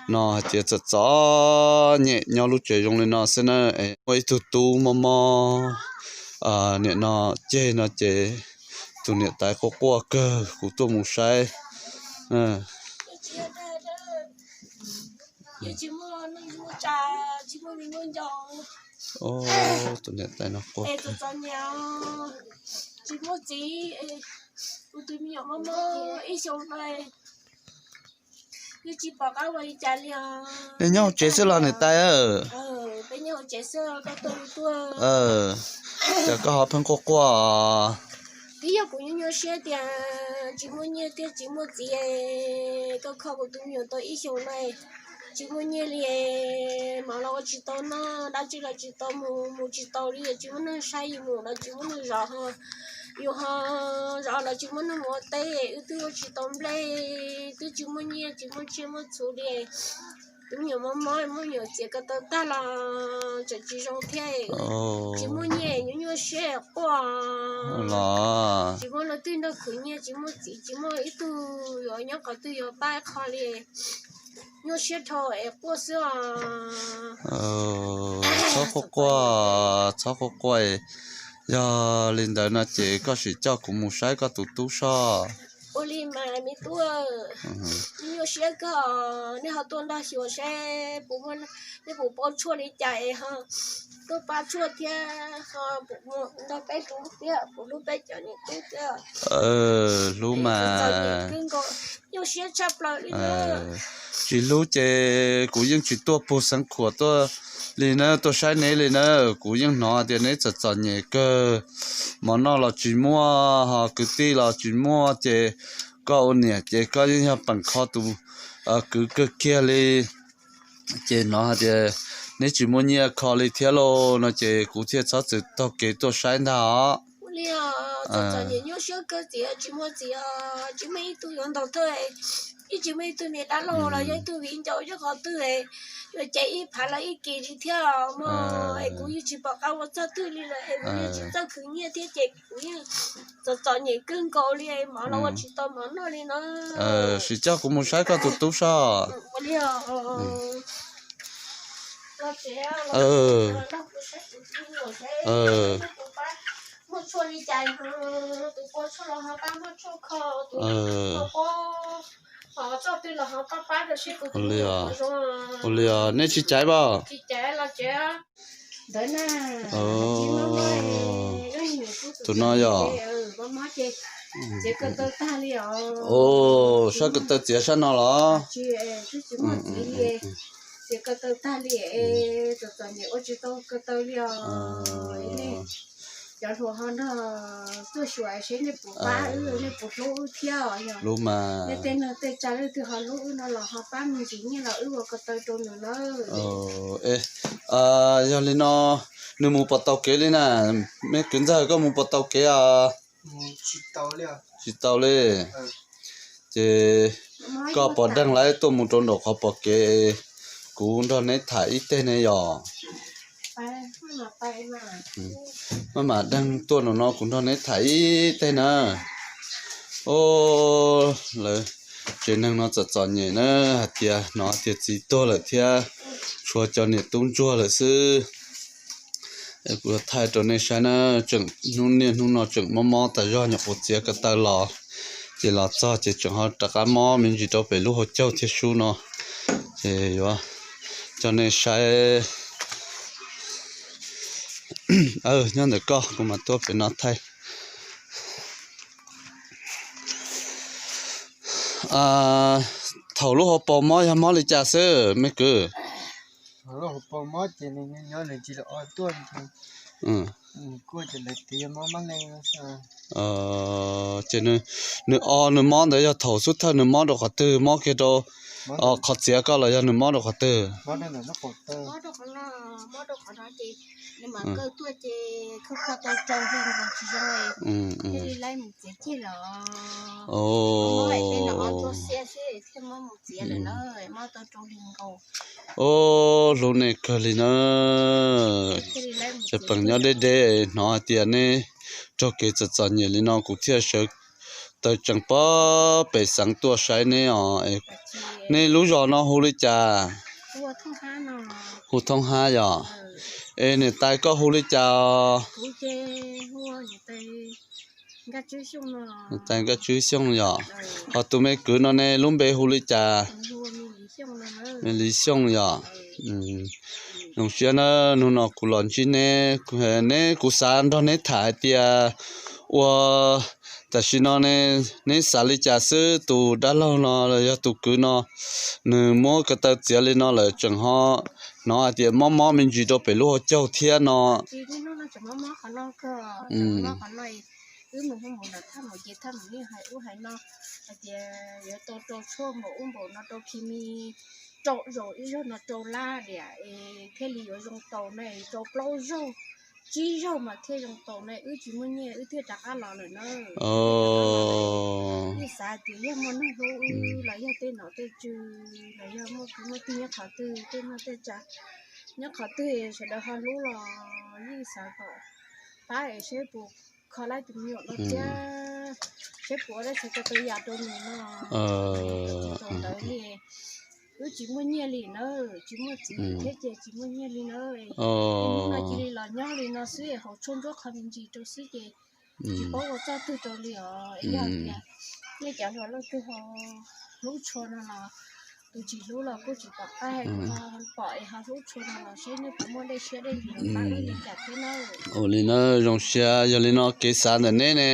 No hais tias txom txom nyem nyob lub tsev zoo li no xwb na, es muaj ib tug tub mob mob, nim no ceg no ces tus niam tais quaj quaj kawg, kuv tuaj mus saib. Tus niam tais no quaj, tsis muaj txiv, kuv tus me nyuam mob mob ib xyoo no, yeej tsis pom qab ua li cas li os. Nej nyob hauv tsev xwb los niam tais? Peb nyob hauv tsev xwb, koj tuaj li tuaj. Cas koj ho pheej quaj quaj? Twb yog kuv nyuaj nyuaj siab tias tsis muaj nyiaj thiab tsis muaj txiv, koj kho kuv tus me nyuam tau ib xyoos no, tsis muaj nyiaj li, mov los ua tsis tau noj, dab tsi los tsis tau mus, mus tsis tau li, tsis muaj neeg saib yus mus los tsis muaj neeg zov, yus ho zov los tsis muaj neeg mus ua teb, wb twb ua tsis tau nplej, twb tsis muaj nyiaj tsis muaj tsiaj muaj txhu li. Tus me nyuam mob mob, muab me nyuam txiav ko taw tag los tseem tsis zoo thiab, tsis muaj nyiaj, nyuaj nyuaj siab quaj los tsis muaj leej twg nrog khwv nyiaj, tsis muaj txiv, tsis muaj ib tug yuav nyob qhov twg yuav pab qho li, nyuaj siab dhau es quaj xwb os. Txhob quaj quaj, txhob quaj quaj. Yog li ntawd no ces koj sim coj kuv mus saib koj tus tub soj. Ua li mas me tub, nyuaj siab kawg, nej ho tuaj nrog xyuas seb puas, nej puas paub tshuaj li cas es ho tuaj pab tshuaj thiab, ho puas nrog peb hlub thiab, puas hlub peb cov niam tub thiab. Hlub mas. Nyuaj siab tshaj plaws li. Tsis hlub ces kuv yeej tsis tuaj puag Xeev Khuam tuaj li na, tuaj saib neb li na. Kuv yeej hnov tias neb txom txom nyem kawg, mov noj los tsis muaj, ho kwv tij los tsis muaj, ces koj ua niam ces koj yeej yog peem kho tus kwv kawg kiag li. Ces hnov hais tias neb tsis muaj nyiaj kho li thiab lauj no ces kuv thiaj txhob txwm taug kev tuaj saib ntag os. Ua li os, txom txom nyem nyuaj siab kawg txiv, tsis muaj txiv, tsis muaj ib tug yuav ntaus thawj, ib tsis muaj ib tug niam dab laug los yog ib tug viv ncaus nyob qhov twg, yuav caiv ib phav los ib kis li thiab mog, es kuv yeej tsis pom qab ua txog twg li lawm, es kuv yeej tsis txawj khwv nyiaj thiab ces kuv yeej txom txom nyem kawg nkaus li, mov los ua tsis tau mov noj li no. Sim coj kuv mus saib koj tus tub soj. Ua li os. Los tsev, los kuv saib kuv tus me nyuam seb tus pab muaj tshuaj li cas, tus pab tshuaj los ho pab muaj tshuaj kho, tus pab ho txoj twg los ho pab pab rau seb tus me nyuam puas zoo. Ua li os, nej tsis caiv pab? Tsis caiv, los tsev. Ntawd na, tus no yog mob mob ces txiav ko taw tag li os. Sab ko taw txiav sab no los? Tsis, twb tsis muaj txiv li, txiav ko taw tag li, txom txom nyem ua tsis tau ko taw li os. Cov hluas ho nrog tuaj xyuas seb nej puas pab wb, nej puas hlub wb thiab os. Yog nej tej neeg tej tsa leej twg ho hlub wb no los ho pab me ntsis nyiaj los wb ua ko taw rau nws nawb. Yog li no, nws mus puas tau kev li na? Me kwv ntxawg, koj mus puas tau kev os? Tsis tau li. Ces koj pos deeg lawm tuaj mus rau nraum qhov pom kev, kuv nrog neb tham ib teg ne yom. Maj mam deeg tuaj nraum no kuv nrog neb tham ib teg na. Lawv tsev neeg no txom txom nyem na, hais tias hnov tias txiv tuag lawm thiab tshuav cov niam tub ntsuag lawm xwb. Kuv thaij rau nej saib na, tseem hnub niaj hnub no tseem mob mob tas zog, nyuam qhuav txiav ko taw los, ces los txog ces tseem ho rov qab mob me ntsis rau pem lub hauv caug thiab sub no. Ces yuav coj nej saib. Nyob ntawm koj, kuv mam tuaj pem no thaij. Thaum lub hauv paus mob yog mob li cas xwb me kwv? Ces nws o nws mob ntawd yog thaum xub thawj nws mob rau qhov twg, mob kiag rau qhov txiav koj los yog nws mob rau qhov twg? Hlub nej kawg li na. Tseem peem nyob deb deb hnov hais tias neb raug kev txom txom nyem li no kuv thiaj sawv tawm tseem pob pem xeev tuaj saib neb os. Nej lub zos no hu li cas? Hu Thoob Hab yom. Es niam tais koj hu li cas? Niam tais Nkaj Tswb Xyooj yom. Ho tus me kwv no ne lub npe hu li cas? Me Lis Xyooj yom. Zoo siab na, hnub no kuv los ntsib neb, neb kuv xav nrog neb tham hais tias ua tam sim no ne, neb xav li cas xwb, tus dab laug no los yog tus kwv no, nws muab ko taw txiav li no lawm tseem ho hnov hais tias mob mob me ntsis rau pem lub hauv caug thiab no. Wb mus hu mus nram thaj mus ces thaj mus yeej hais ub hais no hais tias yuav tau rau tshuaj npaum ub npaum no rau khi mi rau zaus ib zaug no rau lab diam es thiaj li yuav zoo taus ne, rau plaub zaug tsib zaug mas thiaj zoo taus ne, wb tsis muaj nyiaj wb thiaj rov qab los lawm na. Yeej xav tias yog muaj neeg hlub wb los yog tej nom tej tswv los yog muaj kwv muaj tij nyob qhov twg tej noj tej tsa nyob qhov twg sawv daws ho hlub los yeej xav kom pab es seb puas kho laib tus me nyuam no thiab seb puas ua dab tsi ko taw yam rau nws no. Tsis tau ntawd li, wb tsis muaj nyiaj li na, tsis muaj txiv thiab ces tsis muaj nyiaj li na. Hnub no cia li los nyob li no xwb, haus tshuaj ntsuab qhov me ntsis rau xwb ces tsis paub ua txoj twg rau li os. Yog tias nej cov hluas leej twg ho hlub tshua no los, tus tsis hlub los kuj tsis pom qab, ho pom es ho hlub tshua no los seb nej puas muaj dej siab dej ntsws los pab wb li cas thiab na. Ua li na, zoo siab. Yog li no kev xav ntawm neb ne,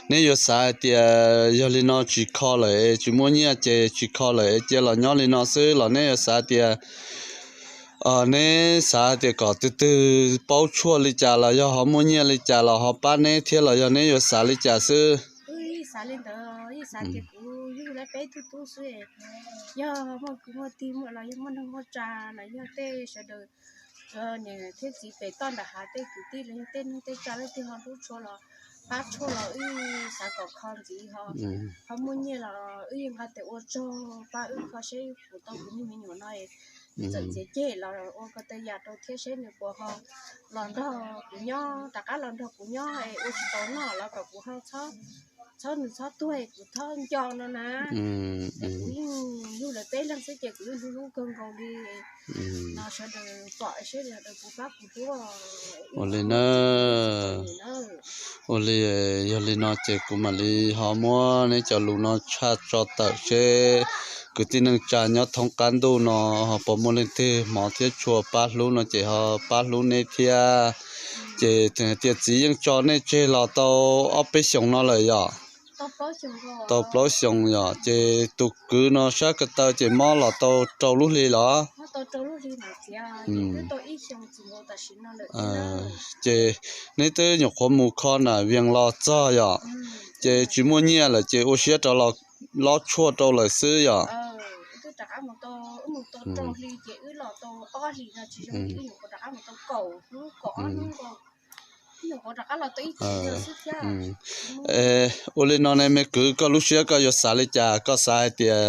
neb yuav xav hais tias yog li no tsis kho lawm es tsis muaj nyiaj ces tsis kho lawm es cia los nyob li no xwb los neb yuav xav tias neb xav hais tias kom tus twg paub tshuaj li cas los yog ho muaj nyiaj li cas los ho pab neb thiab los yog neb yuav xav li cas xwb? Xav li ntawd, yeej xav tias kuv yug lawv peb tug tub xwb, yog muaj kwv muaj tij los yog muaj neeg muaj tsa los yog tej sawv daws niam thiab txiv pem toj nram hav tej kwv tij los yog tej neeg tej tsa leej twg ho hlub tshua los pab tshuaj los wb xav kom kho ntxiv ho, ho muaj nyiaj los wb yeej nqa tes ua tsaug pab wb kho seb kuv tau kuv niag me nyuam no txawm txiav ceg los ua ko taw yam rau thiab seb nws puas ho los nrog kuv nyob, rov qab los nrog kuv nyob es ua tsis tau noj los kom kuv ho txhob nws txhob tuag kuv txhob nco no na. Kuv yeej yug lawv peb leeg xwb ces kuv yeej hlub hlub kawg nkaus li no, sawv daws pom seb sawv daws puas pab kuv hlub. Ua li na, ua li, yog li no ces kuv mam li ho muab neb cov lus no tshaj tso tawm seb kwv tij neej tsa nyob thoob qab ntuj no ho puas muaj leej twg hmov thiab tshua pab hlub no ces ho pab hlub neb thiab. Ces tias txiv yeej tso nej tseg los tau ob peb xyoos no lawm yom? Tau plaub xyoos yom. Ces tus kwv no sab ko taw ces mob los tau rau lub hli los? Ces neb twb nyuam qhuav mus kho nram Vias los txog yom, ces tsis muaj nyiaj lawm ces ua siab rov los lob tshuaj rau lawm xwb yom? Ua li no ne me kwv, koj lub siab koj yuav xav li cas? Koj xav hais tias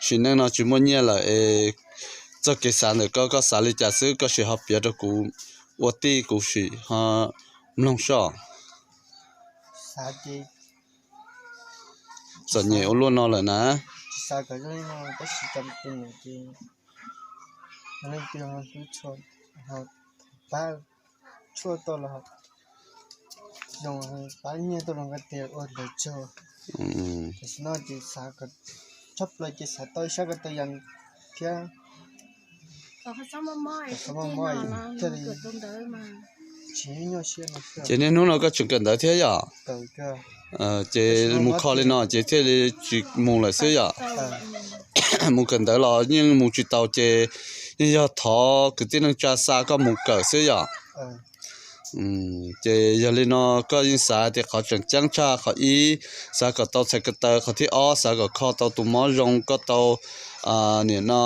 sim neej no tsis muaj nyiaj lawm es txoj kev xav ntawm koj, koj xav li cas xwb? Koj sim ho piav rau kuv ua tij kuv sim ho mloog soj. Txom nyem ua luaj no lawm na. Ces niaj hnub no koj tseem kawm ntawv thiab yom? Ces mus kho li no ces thiaj li tsis mus lawm xwb yom? Mus kawm ntawv los yeej mus tsis tau ces yeej yog thov kwv tij neej tsa xa koj mus kawm xwb yom? Ces yog li no koj yeej xav tias qhov tseem ceeb tshaj qhov ib, xav kom tau txhais ko taw, qhov thib ob xav kom kho tau tus mob zoo, koj tau nim no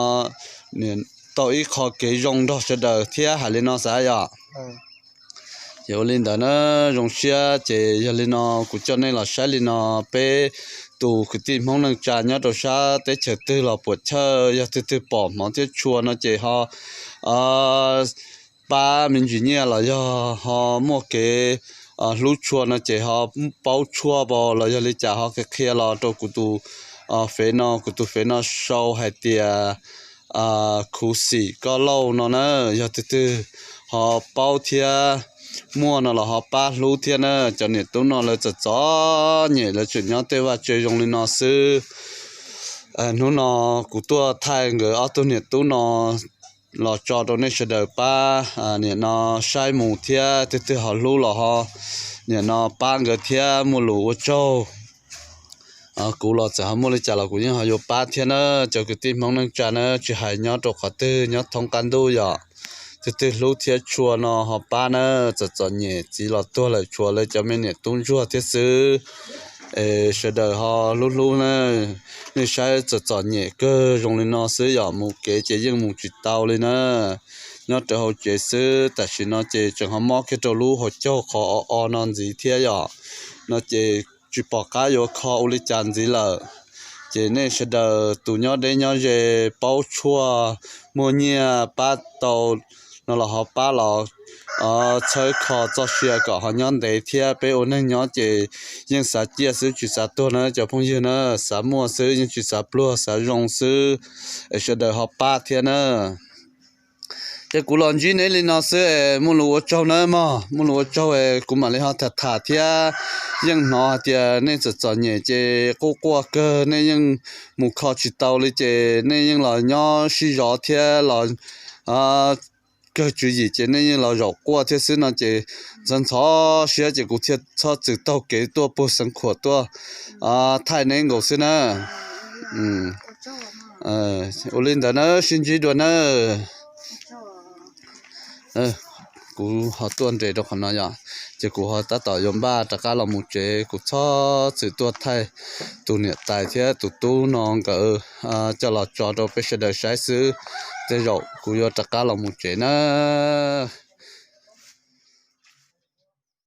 tau ib qho kev zoo nrog sawv daws thiab hais li no xav yom? Ces ua li ntawd na, zoo siab ces yog li no kuv coj nej los saib li no, peb tus kwv tij Hmoob neej tsa nyob rau sab teb chaws twg los puam chawj, yog twg twg pom hmov thiab tshua no ces ho pab me ntsis nyiaj los yog ho muaj kev hlub tshua no ces ho paub tshuaj pab los yog li cas ho qhia los rau kuv tus fev no, kuv tus fev no sau hais tias khuv xim koj lauj no na. Yog tus twg ho paub thiab muaj no los ho pab hlub thiab na. Cov niam tub no lawv txom txom nyem, lawv tseem nyob tej vaj tse zoo li no xwb. Hnub no kuv tuaj thaij nkawd ob tug niam tub no los tso rau nej sawv daws pab nim no saib mus thiab, tus twg ho hlub los ho nim no pab nkawd thiab, muaj lus ua tsaug. Kuv los txawm ho muaj li cas los kuv yeej ho yuav pab thiab na. Cov kwv tij Hmoob neej tsa na, tsis hais nyob rau qhov twg, nyob thoob qab ntuj yom, tus twg hlub thiab tshua no ho pab na. Txom txom nyem, txiv los tuag lawm, tshuav lawv cov me niam tub ntsuag thiab xwb. Es sawv daws ho hlub hlub na. Nej saib txom txom nyem kawg zoo li no xwb yom, mus kev ces yeej mus tsis tau li na. Nyob rau hauv tsev xwb, tam sim no ces tseem ho mob kiag rau lub hauv caug qhov o o no ntxiv thiab yom. No ces tsis pom qab yuav kho ua li cas ntxiv lawm. Ces nej sawv daws tus nyob deb nyob ze paub tshuaj, muaj nyiaj pab tau no los ho pab los txhawb kho txoj sia kom ho nyob ntev thiab. Peb ua neeg nyob ces yeej xav ciaj xwb tsis xav tuag na cov phooj ywg na, xav muaj xwb yeej tsis xav pluag, xav zoo xwb. Es sawv daws ho pab thiab na. Ces kuv los ntsib neb li no xwb es muaj lus ua tsaug nawb mog, muaj lus ua tsaug es kuv mam li ho tham tham thiab. Yeej hnov hais tias nej txom txom nyem ces quaj quaj kawg, nej yeej mus kho tsis tau li ces nej yeej los nyob sib zov thiab los kawg tswv yim ces nej yeej los zaum quaj thiab xwb no ces ntxhov ntxhov siab ces kuv thiaj txhob txwm taug kev tuaj puag Xeev Khuam tuaj thaij neb nkaus xwb na. Ua li ntawd na, sib ntsib dua nawb. Kuv ho tuaj nres rau qhov no yom, ces kuv ho tab tom yuav npaj rov qab los mus tsev, kuv txhob txwm tuaj thaij tus niam tais thiab tus tub no nkawd coj los tso rau peb sawv daws saib xwb. Tej zaum kuv yuav rov qab los mus tsev nawb.